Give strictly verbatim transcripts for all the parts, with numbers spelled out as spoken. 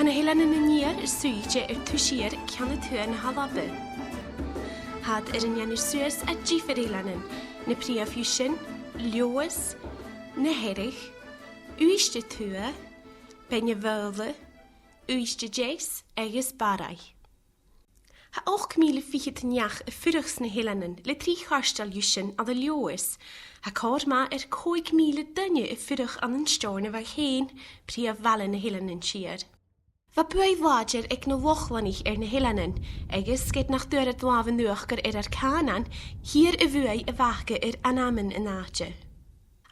Na h-eileanan an iar is suidhichte air taobh siar ceann a tuath na h-Alba. Tha iad air an dèanamh suas à diofar eileanan, na prìomh dhiubh sin, Leòdhas, na Hearadh, Uibhist a Tuath, Beinn na Faoghla, Uibhist a Deas agus Barraigh. Tha ochd mìle fichead neach a' fuireach sna h-eileanan, le trì chairteal dhiubh sin ann an Leòdhas. Tha còrr math air còig mìle duine a' fuireach ann an Steòrnabhagh fhèin, prìomh bhaile na h-Eileanan Siar. Bha buaidh làidir aig na Lochlannaich air na h-eileanan, agus ged nach d' fhuair iad làmh an uachdair air ar cànan, chithear a' bhuaidh a bh' aca air ainmean an àite.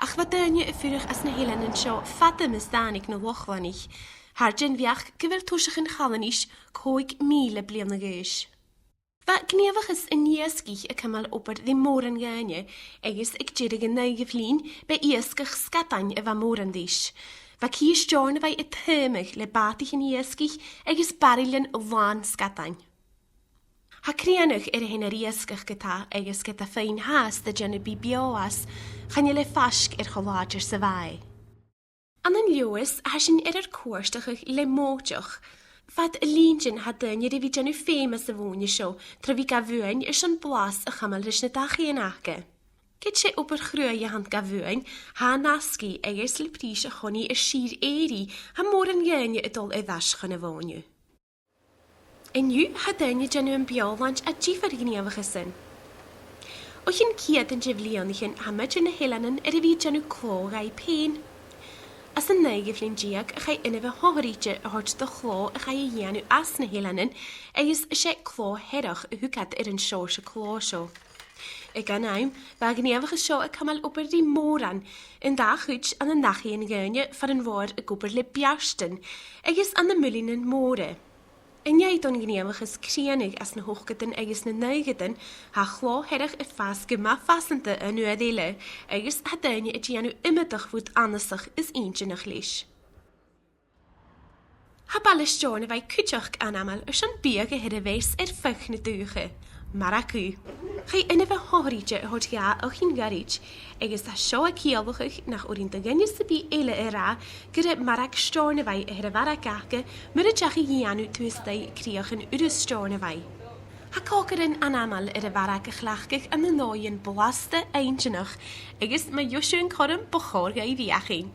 Ach bha daoine a' fuireach anns na h-eileanan seo fada mus tàinig na Lochlannaich, thar den bheachd gu bheil toiseach an Chalanais còig mìle bliadhna a dh'aois. Bha gnìomhachas an iasgaich a' cumail obair ri mòran dhaoine, agus aig deireadh an naoidheamh linn, b' e iasgach sgadain a bha mòran ris. Bha cidhe Steòrnabhaigh a' taomadh le bàtaichean iasgaich agus baraillean làn sgadain. Tha crìonadh air a thighinn air iasgach ge-tà, agus ged a tha feadhainn fhathast a' dèanamh bith beò às, chan eil e faisg air cho làidir 's a bha e. Ann an Leòdhas, tha sinn air ar cuairteachadh le mòinteach. Fad linntean tha daoine air a bhith a' dèanamh feum às a' mhòine seo, tro bhith ga bhuain airson blas a chumail ris na dachaighean aca. Ged 's e obair chruaidh a th' ann ga bhuain, tha e an-asgaidh agus le prìs a' chonnaidh air sìor èirigh, tha mòran dhaoine a' dol air ais chun a' mhòine. An-diugh, tha daoine a' dèanamh am beòshlaint à diofar ghnìomhachasan. O chionn ceudan de bhliadhnaichean, tha muinntir nan eileanan air a bhith a' dèanamh clò dhaibh pèin. Anns an naoidheamh linn deug, chaidh inbhe shònraichte a thoirt do chlò a chaidh a dhèanamh anns na h-eileanan, agus 's e Clò Hearach a thug iad air an seòrsa clò seo. Aig aon àm, bha a' ghnìomhachas seo a' cumail obair ri mòran, an dà chuid ann an dachaighean dhaoine far an robh iad ag obair le beartan, agus ann am muileannan mòra. An dèidh don ghnìomhachas crìonadh anns na h-ochdadan agus na naochadan, tha Clò Hearach a' fàs gu math fasanta an uair eile, agus tha daoine a' dèanamh iomadach rud annasach is inntinneach leis. Tha baile Steòrnabhaigh cuideachd ainmeil airson biadh a th' air a mheas air feadh na dùthcha, marag ugh. Chaidh inbhe shònraichte a thoirt dha o chionn ghoirid, agus tha seo a' ciallachadh nach urrainn do dhuine sam bith eile a ràdh gur e marag Steòrnabhaigh a th' air a' mharag aca mura deach a dhèanamh taobh a-staigh crìochan Urras Steòrnabhaigh. Tha còcairean ainmeil air a' mharag a chleachdadh ann an dòighean blasta inntinneach, agus ma gheibh sibh an cothrom, bu chòir dhuibh fheuchainn.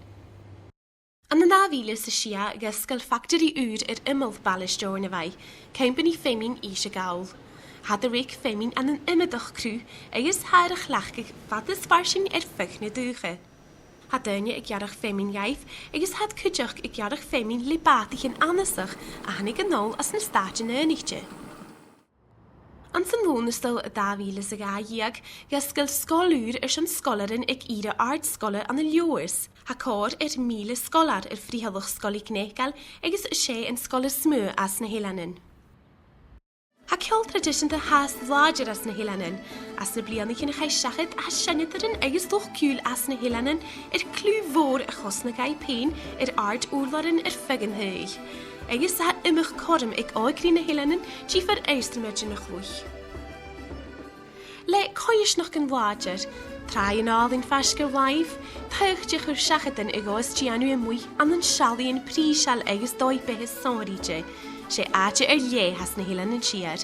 Ann an dà mhìle 's a sia, dh'fhosgail factaraidh ùr air iomall baile Steòrnabhaigh, Companaidh Feamainn Innse Gall. Tha iad a' reic feamainn ann an iomadach cruth, agus tha iad air a chleachdadh fad is farsaing air feadh na dùthcha. Tha daoine a' gearradh feamainn dhaibh, agus tha iad cuideachd a' gearradh feamainn le bàtaichean annasach a thàinig a-null às na Stàitean Aonaichte. Anns an Lùnastal dà mhìle 's a dhà dheug, dh'fhosgail sgoil ùr airson sgoilearan aig ìre àrd-sgoile ann an Leòdhas. Tha còrr air mìle sgoilear air frithealadh Sgoil MhicNeacail, agus 's e an sgoil as motha anns na h-eileanan. Tha ceòl traidiseanta fhathast làidir anns na h-eileanan. Anns na bliadhnaichean a chaidh seachad, tha seinneadairean agus luchd-ciùil anns na h-eileanan air cliù mhòr a chosnadh dhaibh pèin air àrd-ùrlaran air feadh an t-saoghail, agus tha iomadh cothrom aig òigridh nan eilean diofar instrumaidean a chluich. Le coimhearsnachdan làidir, tràighean àlainn faisg air làimh, taghte a chur seachadan a ghabhas dèanamh a-muigh ann an seallaidhean prìseil agus dòigh-beatha sònraichte, 's e àite air leth a th' anns na h-Eileanan Siar.